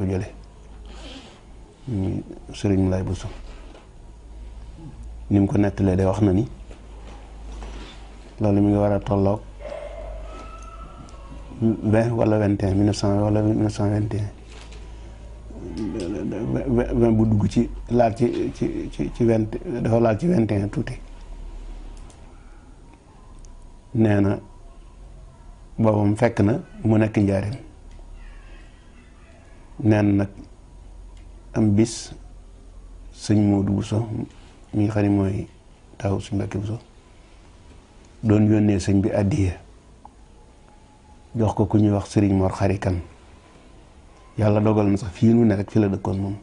jële ñu sëriñ Moulay Bousso ni mu ko nettalee de wax na ni loolu mi ngi war a tolloog 20 wala 21 1900 wala 1921 bu dugg ci laal ci 20 dafa laal ci 21 tuuti nee na boobam fekk na mu nekk njaarim nee na nag am bis sëñ Modou Bousso mi nga xam ne mooy taw suñ Mbàkke Bousso doon yónnee sëñ bi àddiya jox ko ku ñuy wax sëriñ Mor Xari Kan yàlla dogal na sax fii nu ne rek fi la dëkkoon moom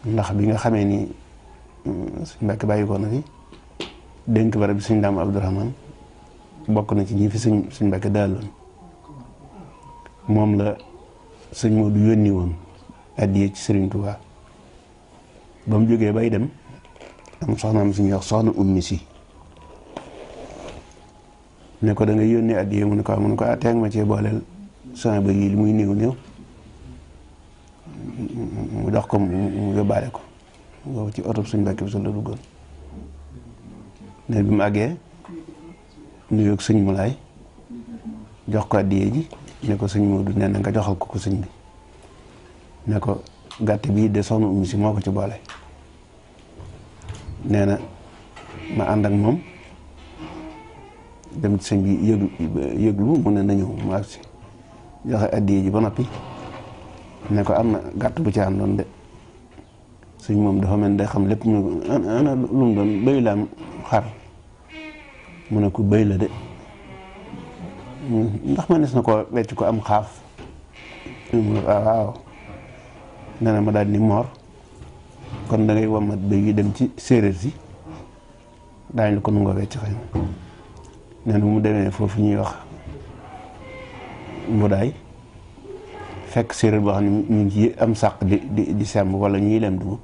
ndax bi nga xamee ni suñ Mbàkke bàyyi ko na fi dénk barab bi suñ Daam Abdourahman bokk na ci ñi fi suñ Mbàkke daaloon moom la sëñ Modou yónni woon àddiya ci sëriñ Touba ba mu jógee bay dem am soxnaam suñuy wax soxna ummi si ne ko da nga yónnee àddiya mu ne ko teeg ma cee booleel sama bëy yi li muy néew néew mu dox ko mu yóbbaale ko boobu ci oto suñ Mbàkke Bousso la duggoon ne bi mu àggee nuyoog sëñ Moulay jox ko àddiya ji ne ko sëñ Modou nee na nga joxal ko sëñ bi ne ko gàtt bii de soxna ummi si moo ko ci boole nee na ma ànd ak moom dem ci sëñ bi yëglu mu ne na ñëw mu agsi joxe addiya ji ba noppi ne ko am na gàtt bu ci àndoon de sëñ moom dafa mel day xam lépp mu ne ko ana lu mu doon bëy la am xar mu ne ko bëy la de ndax ma nes na ko wecc ko am xaaf mu ne ko waaw nee na ma daal ni moor kon da ngay wammat bëy yi dem ci séeréer si daañu la ko nu nga wecc xëy na nee na mu demee foofu ñuy wax mbudaay fekk séeréer boo xam ne ñu ngi ci am sàq di semb wala ñuy lem dugub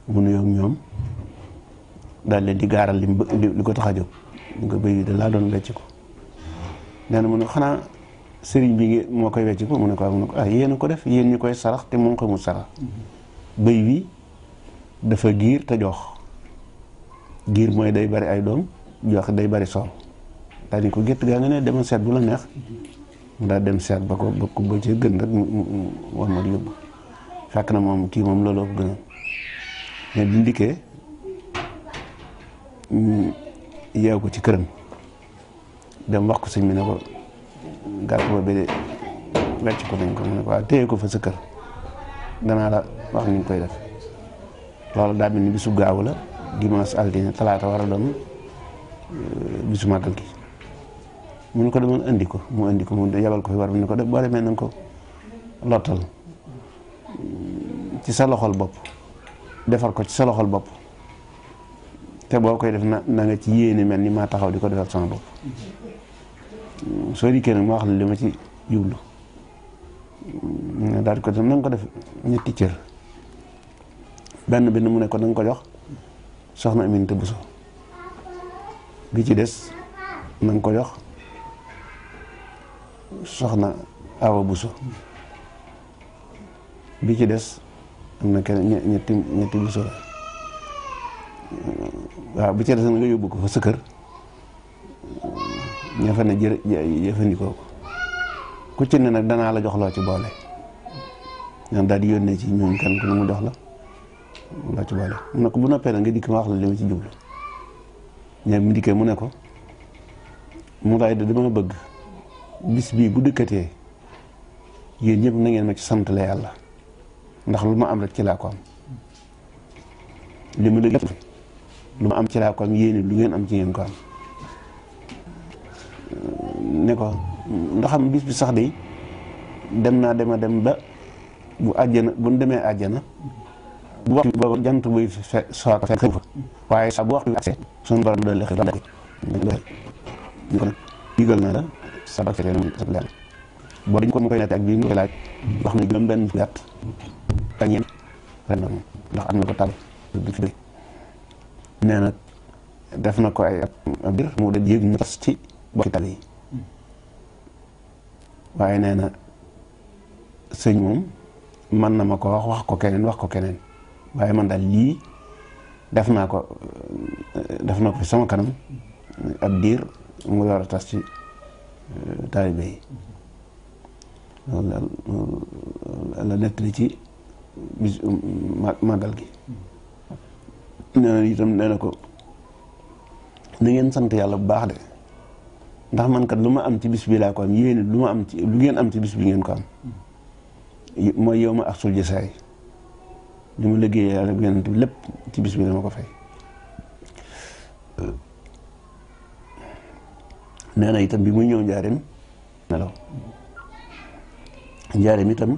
mu nuyoo ak ñoom daal leen di gaaral li ko tax a jóg ñu ko bëy yi da laa doon wecc ko nee na mu ne xanaa sëriñ bi moo koy wecc ko mu ne ko yéen a ko def yéen ñu koy sarax te moom xamul sarax bëy wi dafa giir te jox giir mooy day bari ay doom jox day bari soow daal di ko gétt gaa nga ne demal seet bu la neex mu daal dem seet ba ci gën rek mu war ma yóbbu fekk na moom kii moom looloo ko gënal mais bi ndikkee yeew ko ci këram dem wax ko sëñ bi ne ko gàtt boobu de wecc ko nañ ko mu ne ko waaw téye ko fa sa kër danaa la wax ni ñu koy def loolu daa mel ni bisu gaaw la dimanche altine talaata war a doon bisu màggal gi mu ne ko demoon indi ko mu yabal ko fi war ne ko def boo demee na nga ko lottal ci sa loxol bopp defar ko ci sa loxol bopp te boo koy def na nga ci yéene mel ni maa taxaw di ko defal sama bopp soo dikkee nag ma wax la li ma ci jublu daal di ko def na nga ko def ñetti cër benn bi mu ne ko na nga ko jox soxna Aminata Bousso bi ci des na nga ko jox soxna Awa Bousso bi ci des am na kenn ñetti Bousso la waaw bi ci des nga yóbbu ko fa sa kër ña fa ne jëfandikoo ko ku ci ne nag danaa la jox loo ci boole ñaan daal di yónnee ci ñooñu kan ku ne mu jox la loo ci boole mu ne ko bu noppee nag nga dikk ma wax la li ma ci jublu ñoom mu dikkee mu ne ko mu daay de dama bëgg bis bii bu dëkkatee yéen ñëpp na ngeen ma ci sant la yàlla ndax lu ma am rek ci laa ko am li ma dëgg lu ma am ci laa ko am yéen lu ngeen am ci ngeen ko am ne ko ndaxam bis bi sax de dem naa dem ba bu àjjana bu ñu demee àjjana bu waxtu boobu jant buy soo ko fekk fa waaye saa bu waxtu bi accès suñu borom doon lexe ñu ko nag digal na la sa bak fekk sa leer boo dañ ko ma koy nette ak bii mu koy laaj wax na juróom benn gàtt ak ñeent ren na moom ndax am na ko tàll bi fi bëri nee na def na ko ay ab dir mu da yéeg mu tas ci bokki tàll yi waaye nee na sëñ moom man na ma ko wax ko keneen wax ko keneen waaye man daal lii def naa ko fi sama kanam ab diir mu war a tas ci taalibe yi loolu daal la nettali ci bis màggal gi. nee na itam nee na ko na ngeen sant yàlla bu baax de ndax man kat lu ma am ci bis bi laa ko am yéen lu ngeen am ci bis bi ngeen ko am mooy yow ma ak sul jësaay li mu liggéeyee yàlla yonent bi lépp ci bis bi dama ko fay. nee na itam bi muy ñëw njaareem nelaw njaareem itam